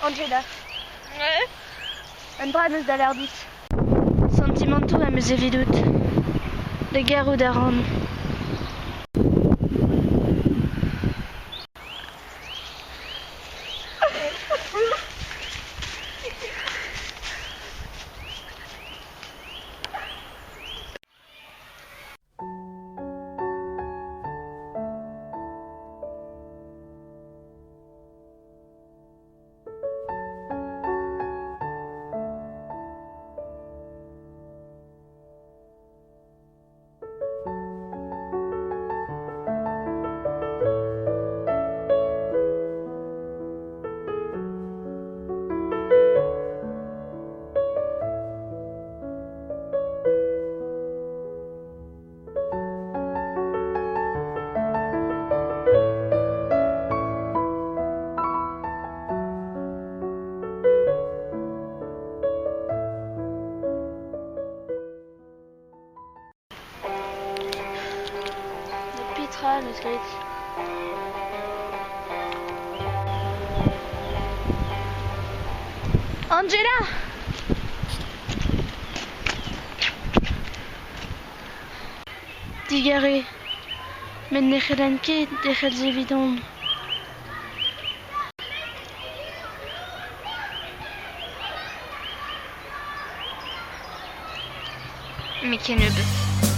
Angela. Un dra am eus da lâr dit. Santimantoù am eus evidout. Da garout a ran. Petra am eus graet? Angela! Digarez, met ne c'hellan ket derc'hel evidon. Me kennebeut.